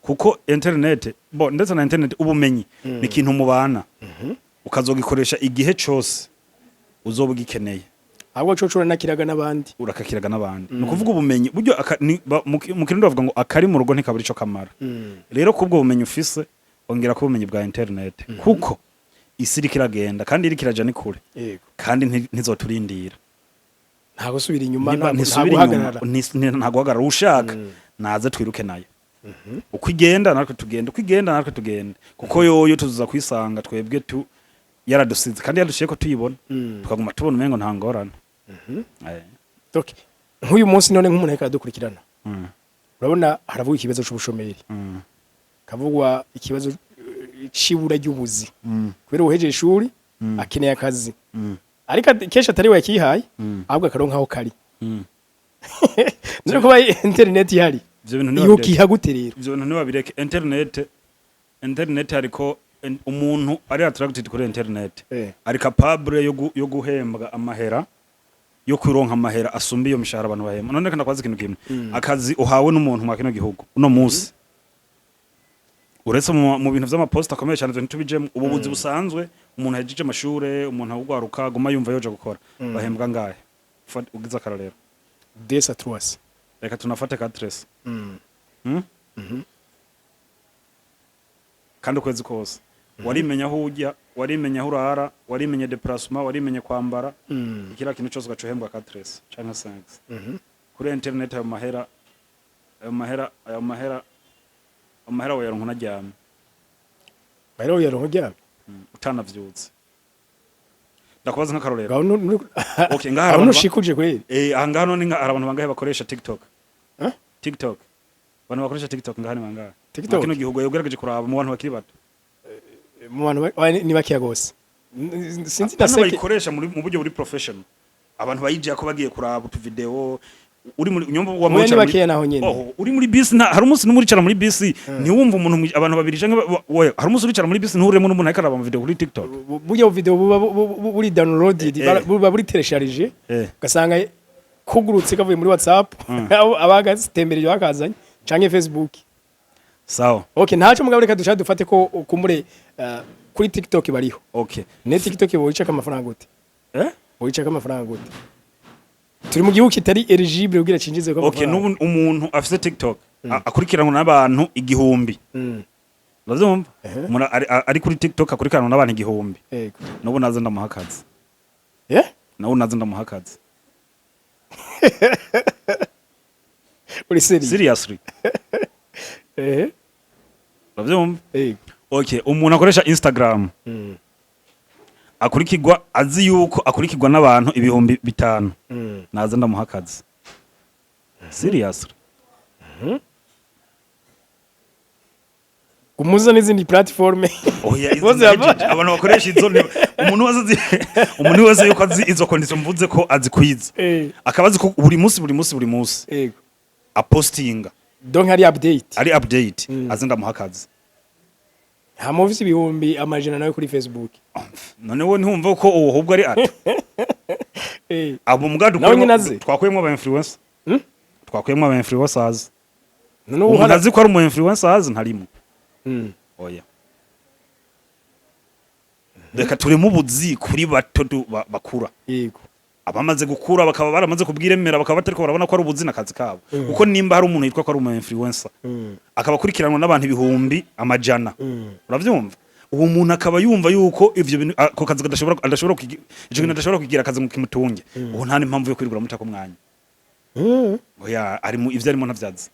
kuko internet bo ndetse na internet, ubumenyi ni ikintu mubana ukazogikoresha igihe cose uzoba ugikeneye. Ahubwo co cura nakiraga n'abandi. Urakakiraga n'abandi. Ni ukuvuga ubumenyi buryo mu Kirundi bavuga ngo akari mu rugo ntikabura ico kamara. Rero kubwo bumenyi ufise, ongera ko ubumenyi bwa internet, kuko isi iriko iragenda kandi iriko iraja ni kure. Kandi ntizoturindira. Nta gusubira inyuma. Nta ntisubira inyuma. guhagarara. Nta guhagarara. Ushaka naze twiruke nayo, uko igenda natwe tugenda, uko igenda natwe tugenda, kuko yoyo tuzuza kwisanga twebwe tu yaradusize kandi yadushiye ko tuyibona, tukaguma tubona umengo nta ngorane. Donc nk'uyu munsi none nk'umuntu ariko aradukurikirana, urabona haravuga ikibazo c'ubushomeri, kavugwa ikibazo c'ibura ry'ubuzi, kubera uhejeje ishuri akeneye akazi, ariko kenshi atari we yakihaye, ahubwo akaronka aho kari. None kuba internet ihari, Ivyo bintu iyo ntibabireke. ukiha gute rero? Ivyo bintu ntibabireke. Internet hariko umuntu ari attracted kuri internet, ari capable yo guhembwa amahera, yo kuronka amahera asumba iyo mishahara abantu bahembwa. None reka ndakwaza ikintu kimwe: akazi uhawe n'umuntu mwa kino gihugu uno munsi, uretse mu bintu vy'amaposita akomeye cyane, ivyo ntitubijemo, ubu buzi busanzwe, umuntu ahejeje amashure, umuntu awugwaruka aguma yumva yoja gukora, bahembwa ngahe? Ugize akarorero. Desa trois. Reka tunafate ka tres. Kandi ukwezi kose warimenya aho ujya, warimenya aho urara, warimenye déplacement, warimenye kwambara, ikiriya kintu cyose, ugaca uhembwa ka tres canke cinq. Kuri internet ayo mahera wayaronka unaryamye. Rero yaronka uryamye. Utanavyutse. Ndakubaza nk'akarorero. Ngaho Okay, ngaha hari aho abantu ntushikuje kweri. Aha ngaha none hari abantu bangahe bakoresha TikTok? Huh? TikTok, abantu bakoresha TikTok ngaha ni bangahe? TikTok? Mwa kino gihugu, ugerageje kuraba mu bantu bakiri bato. Mu bantu ni bakeya gose. Sinzi. Hano Ndaseke. bayikoresha mu buryo buri professional, abantu bayijya ko bagiye kuraba utuvideo uri muri nyumva wa Oya, ni mwicara muri- bakeya naho nyene. Oh, uri muri bisi, nta hari umunsi n'umwe uricara muri bisi ntiwumva umuntu abantu babiri canke oya, hari umunsi uricara muri bisi ntuhuremo n'umuntu ariko araba video kuri TikTok. Burya video buba buri downloaded, buba buri téléchargé, ugasanga ku Kugurutse kavuye muri WhatsApp, aho abagatembereje bakazanye, canke Facebook. Sawa. Okay, ntaco, mugabo reka dushaka dufate ko kumbure kuri TikTok bariho. Ne TikTok boyicako amafaranga gute? Eh? Boyicako amafaranga gute? Turi mu gihugu kitari eligible kugira cinjize ko amafaranga. N'ubu umuntu afise TikTok akurikiranwa n'abantu 1000, uravyumva? Umuntu ari kuri TikTok akurikiranwa n'abantu 1000, n'ubu naze ndamuha akazi. Eh? N'ubu naze ndamuha akazi. Uri sérieux? Seriously. Uravyumva? Yego. Okay, umuntu akoresha Instagram akurikirwa, azi yuko akurikirwa n'abantu 5000, naze ndamuha akazi, seriously. Umuza n'izindi platform. Oya, izo Bose ndahejeje. Abantu bakoresha izo umuntu wese azi, umuntu wese yuko azi izo condition mvuze ko azikwiza, akaba azi ko buri munsi, buri munsi, buri munsi apostinga, Donc hari update. Ari update, azi ndamuha akazi. Nta mufise 100,000 nawe kuri Facebook. None wowe ntiwumva ko uwo ahubwo ari ati abo mbwa Nawe nyine azi? Twakuyemo aba influencer. Twakuyemo aba influencers. None Umuntu uhara azi ko ari umu influencers ntarimo. Oya, reka tureme ubuzi kuri bato bakura. Abamaze gukura bakaba baramaze kubwiremera, bakaba batariko barabona ko ari ubuzi n'akazi kabo, kuko nimba hari umuntu yitwa ko ari umu influencer, akaba akurikiranwa n'abantu 100,000, uravyumva, uwo muntu akaba yumva yuko ivyo bintu, ako kazi kadashobora, adashobora ico kintu adashobora kugira akazi ngo kimutunge, uwo nta n'impamvu yo kwirigura mutako mwanya. Oya, ari mu ivyo arimo ntavyazi.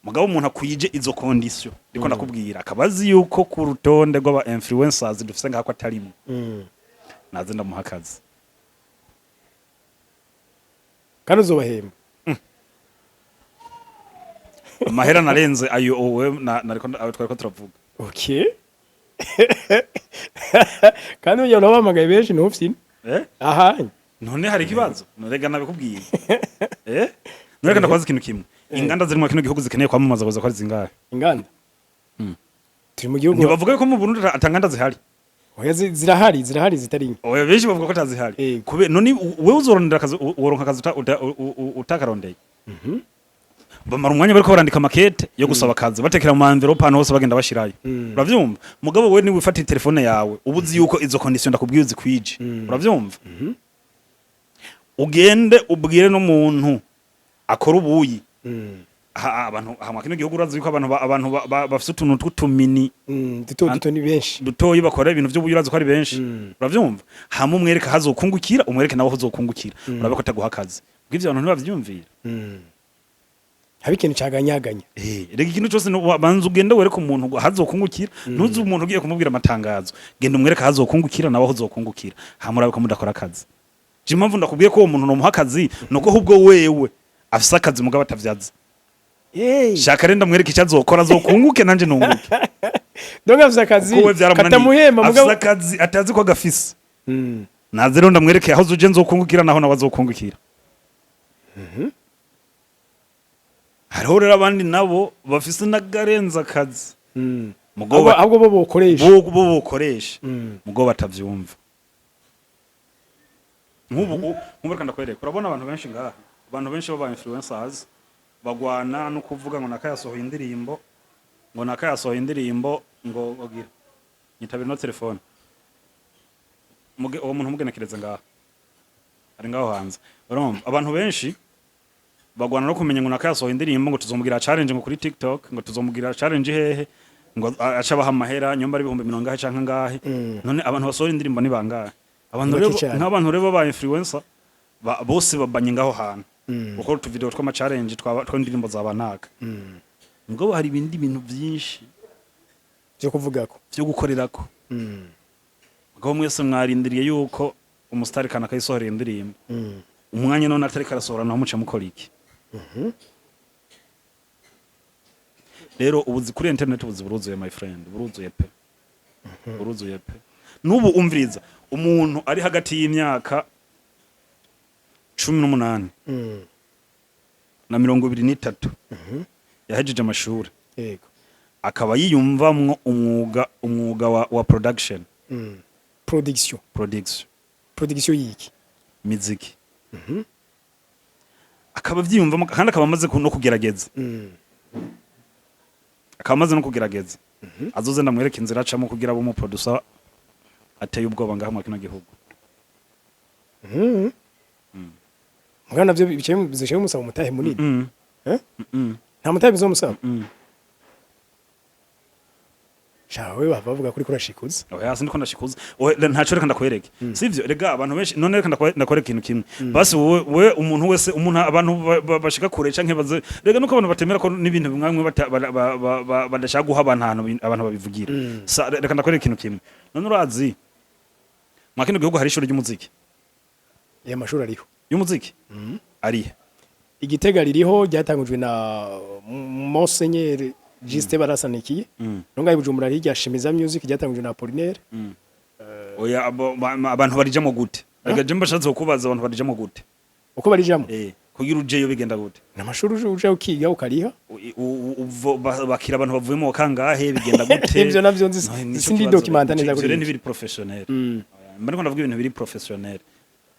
Mugabo umuntu akwije izo condition ndiko ndakubwira, akaba azi yuko ku rutonde rw'aba influencers dufise ngako atarimo, naze ndamuha akazi. Kandi uzobahemba? Amahera narenze ayo wowe nariko ayo twariko turavuga. Okay, kandi ugira urabahamagaye benshi ntufyine. Eh? Aha. None hari ikibazo? Norega nabikubwiye. Eh, none ndakubaza ikintu kimwe: inganda ziri mu kino gihugu zikeneye kwamamaza kuza ko ari zingahe? Inganda turi mu gihugu Ntibavuga ko mu Burundi ata nganda zihari? Oya, zirahari, zirahari zitari nke. Oya, benshi bavuga ko atazihari. Yego. None wewe uzorondera akazi, woronka akazi utakarondeye? Bamara umwanya bariko barandika makete yo gusaba akazi, batekera mu envelope ahantu hose bagenda bashirayo, uravyumva? Mugabo wewe niba ufata telefone yawe, uba uzi yuko izo condition ndakubwiye uzikwije, uravyumva, ugende ubwire n'umuntu akora ubuyi. Aha, abantu aha mu kino gihugu urazi yuko abantu bafise utuntu tw'utumini Duto duto ni benshi. Dutoyi, bakora ibintu by'ubuyi, urazi ko ari benshi, uravyumva? Hama umwereke hazokungukira, umwereke nawe hazokungukira, urabe ko ataguha akazi. Ubwo ivyo abantu ntibavyumvira. Haba ikintu caganyaganya. Eh, rega ikintu cyose banza ugende wereke umuntu ngo hazokungukira. Ntuzi umuntu ugiye kumubwira amatangazo, genda umwereke hazokungukira nawe hazokungukira, hama urabe ko mudakora akazi. Je impamvu ndakubwiye ko uwo muntu nomuha akazi, nuko ahubwo wewe afise akazi mugabo atavyaza. Shaka rero ndamwereke icyo azokora azokunguke, nanje nunguke. Donc afise akazi Kuko we vyaramunaniye. katamuhemba, Afise mugabo akazi atazi ko agafise. Naze rero ndamwereke aho zuje nzokungukira naho nawe azokungukira. Hariho rero abandi nabo bafise n'agarenza akazi, mugabo Ahubwo bo bokoresha. Bo bokoresha, mugabo batavyumva. Nk'ubu nk'ubu reka ndakwereka. Urabona abantu benshi ngaha, abantu benshi b'aba influencers bagwana no kuvuga ngo nakayasohoye indirimbo, ngo nakayasohoye indirimbo, ngo ogira nyitabira no telefone. Muge uwo muntu mugenekereze ngaha, ari ngaho hanze. Urumva, abantu benshi bagwana no kumenya ngo nakayasohoye indirimbo, ngo tuzomugira challenge, ngo kuri TikTok, ngo tuzomugira challenge hehe, ngo aca abaha amahera nyomba ari 40,000 canke ngahe. None abantu basohora indirimbo ni bangahe? Abantu Ni rero bake cyane. nk'abantu rero ba influencer bose babanye ngaho hantu gukora utu video tw'ama challenge tw'indirimbo za banaka. Mugabo hari ibindi bintu byinshi byo kuvugako byo gukorerako. Mugabo mwese mwarindiriye yuko umusitari kanaka yisohorera indirimbo, umwanya none atari karasohora, naho muca mukora iki? Rero ubuzi kuri internet, ubuzi buruzuye, my friend, buruzuye pe, buruzuye pe. N'ubu umviriza, umuntu ari hagati y'imyaka 18 na 23, yahejeje amashuri, akaba yiyumvamwo umwuga wa production. Production. Production. Production yiki? Miziki. Akaba avyiyumvamo kandi akaba amaze no kugerageza, akaba amaze no kugerageza, azoze ndamwereka inzira acamo kugira abe umuproducer ateye ubwoba ngaha muri kino gihugu. Mugabo navyo bicaye bizoca bimusaba umutahe munini. Eh? Mm. Nta mutahe bizomusaba? Mm. Shawe bava bavuga kuri kurashikuza. Oya, sindiko ndashikuza. Oya, ntaco, reka ndakwereke. Sivyo rega, abantu benshi none reka ndakwereke ikintu kimwe basi. Wowe umuntu wese, umuntu, abantu bashika kure canke baze, rega nuko abantu batemera ko n'ibintu bimwe bimwe badashaka guha abantu ahantu abantu babivugira. Reka ndakwereke ikintu kimwe. None urazi mwa kino gihugu hari ishuri ry'umuziki? Ya, mashuri ariho. Y'umuziki arihe? Igitega ririho, ryatangujwe na Monseigneur Justin Barasanikiye. Nonga Bujumbura hirya Shimiza Music, ryatangujwe na Apollinaire. Oya, abantu barijamo gute? Rega je mbashatse kukubaza, abantu barijamo gute? Uko barijamo? Eh, kugira ujeyo bigenda gute? N'amashuri uje ukiga ukariha. Bakira abantu bavuye mu kangahe? Bigenda gute? Ivyo navyo nzi. No, nico sindi kibazo. documenta neza Ivyo kuri rero ivyo. ntibiri professionnel. Mba ndiko ndavuga ibintu biri professionnel.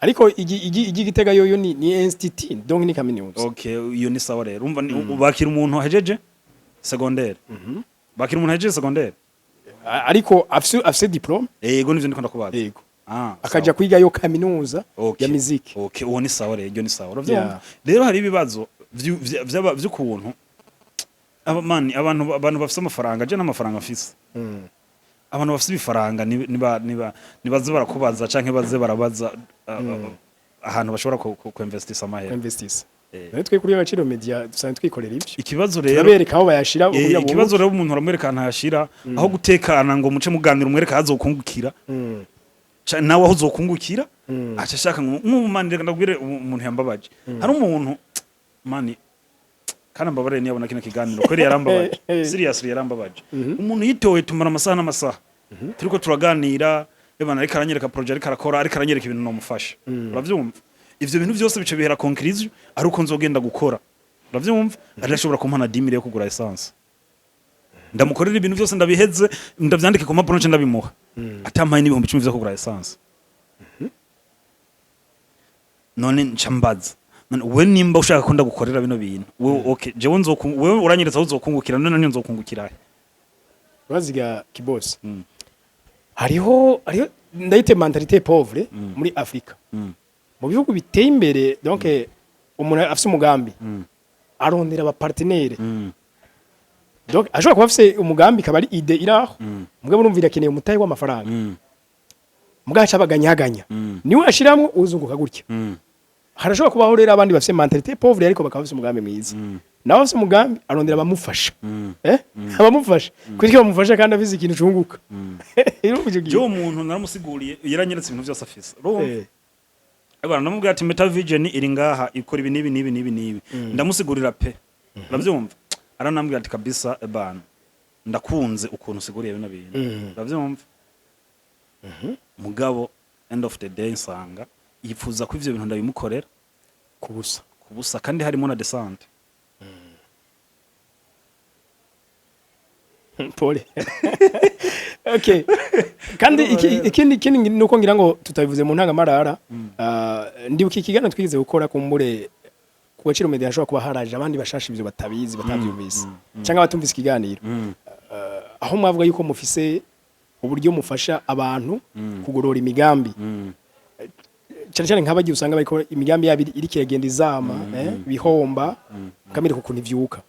Ariko igi Gitega yoyo ni institut, donc ni kaminuza. Okay, iyo ni sawa rero. Urumva bakira umuntu ahejeje secondaire, bakira umuntu ahejeje secondaire. Ariko afise diplôme. Yego, nivyo ndiko ndakubaza. Yego. Ah, akaja sawa. kwiga yo kaminuza Okay. ya muziki. Okay, uwo ni sawa rero, iyo ni sawa, uravyumva? Yeah. Rero hari ibibazo vy'ukuntu mani abantu bafise amafaranga, je n'amafaranga mfise, abantu bafise ibifaranga niba nibaze barakubaza canke baze barabaza ahantu bashobora ku investisa amahera. Investisa. Eh. None twe kuri Agaciro Media dusanzwe twikorera ivyo. Ikibazo rero Turabereka aho bayashira kugira ikibazo rero, umuntu aramwereka ahantu hayashira, aho gutekana ngo muce muganira umwereka aho azokungukira, nawe aho uzokungukira, aca ashaka ngo nk'ubu. Mani, reka ndabwire umuntu yambabaje. Hari umuntu, mani, kandi ambabarire niyabona kino kiganiro, kweri yarambabaje. Seriously, yarambabaje. Umuntu yitoye, tumara amasaha n'amasaha turiko turaganira, ebana, ariko aranyereka projet ariko arakora, ariko aranyereka ibintu nomufasha, uravyumva? Ivyo bintu byose bice bihera conclusion ari uko nzogenda gukora, uravyumva? Arashobora kumpa na 10 000 yo kugura essence, ndamukorera ibintu byose, ndabiheze, ndavyandike ku mpapuro nce ndabimuha, atampaye n'10,000 vyo kugura essence. None nca mbaza, none we nimba ushaka ko ndagukorera bino bintu, wewe, okay, jewe wewe uranyeretse aho uzokungukira, none nanje nzokungukira he? Uraziga kibosi. Hariho ndayite mentalité pauvre muri Afrika. Mu bihugu biteye imbere, donc umuntu afise umugambi arondera aba partenaire. Donc ashobora kuba afise umugambi, ikaba ari idée iraho, mugabo urumva irakeneye umutahe w'amafaranga, mugabo aca abaganyaganya, niwe ashiramwo uzunguka gutya. Harashobora kubaho rero abandi bafise mentalité pauvre ariko bakaba bafise umugambi mwiza. Nawe afise umugambi arondera abamufasha, abamufasha kuko bamufasha kandi afise ikintu cunguka. Urumva ico gihe? Jewe umuntu naramusiguriye, yaranyeretse ibintu byose afise, urumva? Abana ndamubwira ati Meta Vision iri ngaha, ikora ibi n'ibi n'ibi n'ibi n'ibi, ndamusigurira pe, uravyumva? Aranambwira ati kabisa bana, ndakunze ukuntu usiguriye bino bintu, uravyumva? Mugabo end of the day nsanga yifuza ko ivyo bintu ndabimukorera ku busa. Ku busa, kandi harimo na descente. Pole. Okay, kandi ikindi nuko ngira ngo tutabivuze mu ntangamarara, ndibuka ikiganiro twigeze gukora, kumbure ku Gaciro Media hashobora kuba haraje abandi bashasha ivyo batabizi, batavyumvise cyangwa batumvise ikiganiro, aho mwavuga yuko mufise uburyo mufasha abantu kugorora imigambi, cyane cyane nk'abagiye usanga bariko imigambi yabo iriko iragenda izama, bihomba, mukamwereka ukuntu ivyuka,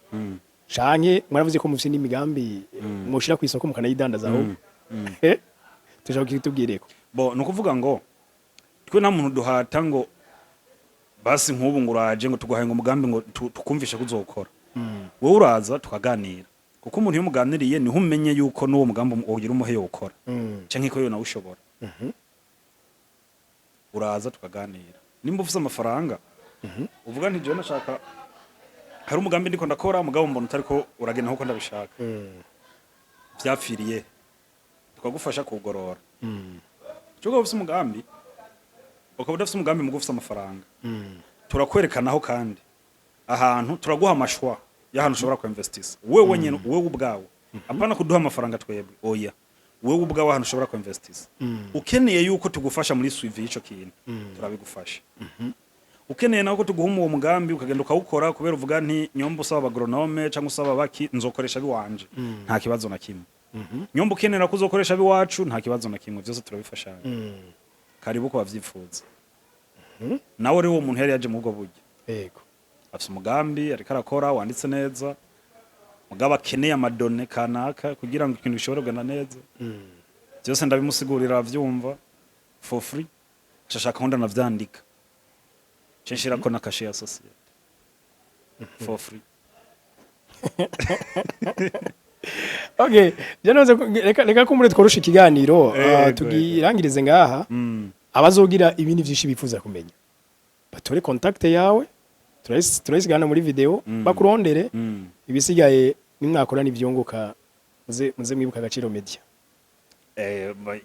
canke mwaravuze ko mufise n'imigambi mushira ku isoko mukanayidandaza aho. Tushaka kitubwireko. Bo ni ukuvuga ngo twe nta muntu duhata ngo basi nk'ubu ngo uraje ngo tuguhaye ngo umugambi ngo tukumvishe ko uzokora. Wowe uraza tukaganira, kuko umuntu iyo muganiriye niho umenye yuko n'uwo mugambi wogira umuhe yowukora canke ko yo nawe ushobora. Uraza tukaganira, nimba ufise amafaranga uvuga nti jewe nashaka, hari umugambi ndiko ndakora, mugabo mbona utariko uragenda nkuko ndabishaka, vyapfiriye, tukagufasha kuwugorora. Cyo ufise umugambi, ukaba udafise umugambi mugo ufise amafaranga, turakwerekanaho kandi ahantu, turaguha amashwa y'ahantu ushobora kuinvestisa wewe nyene, wewe ubwawe, apana kuduha amafaranga twebwe, oya, wewe ubwawe ahantu ushobora kuinvestisa. Ukeneye yuko tugufasha muri suivi y'ico kintu, turabigufasha. Ukeneye nawe ko tuguha uwo mugambi, ukagenda ukawukora, kubera uvuga nti nyomba usaba agronome cyangwa usaba baki, nzokoresha biwanje, nta kibazo na kimwe. Nyomba ukenera ko uzokoresha biwacu, nta kibazo na kimwe, byose turabifashanya. Karibu ko bavyifuza. Nawe rero uwo muntu yari yaje mu ubwo buryo, afise umugambi ariko arakora wanditse neza, mugabo akeneye ama données kanaka kugira ngo ikintu gishobore kugenda neza, byose ndabimusigurira, aravyumva, for free. Nshashaka aho ndanavyandika, nce nshirako na cachet ya société, for free. Okay, byanoze reka kumbure tworoshe ikiganiro, tugirangirize ngaha. Abazogira ibindi byinshi bifuza kumenya batore contact yawe, turayisigana muri video, bakurondere. Ibisigaye nimwakora n'ivyunguka, muze mwibuka Agaciro Media.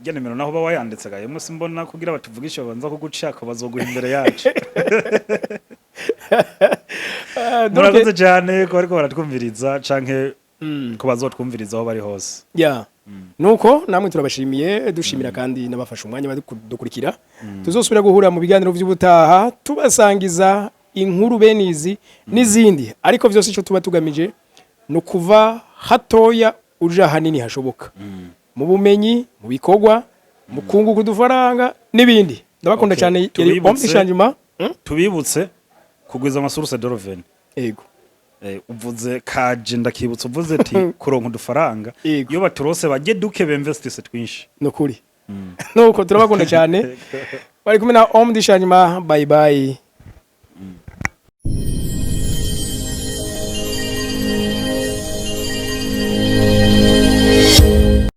Ijya nimero naho uba wayanditse ga yemwe, simbona kugira batuvugishe babanza kugucaka, bazoguha imbere yacu. Murakoze cyane ko bariko baratwumviriza canke ko bazotwumviriza aho bari hose. Ya, nuko namwe turabashimiye, dushimira kandi n'abafashe umwanya badukurikira. Tuzosubira guhura mu biganiro by'ubutaha, tubasangiza inkuru benizi n'izindi, ariko vyose ico tuba tugamije ni ukuva hatoya uja hanini hashoboka, mu bumenyi, mu bikorwa, mu kunguka udufaranga n'ibindi. Ndabakunda cyane. Yari Omnishanjuma. Tubibutse kugwiza ama sources de revenu. Yego. Uvuze kaje ndakibutsa, uvuze ati kuronka udufaranga. Iyo baturose bajye duke, bemvestise twinshi. Nukuri nuko turabakunda cyane. Bari kumwe na Omnishanjuma. Bye bye.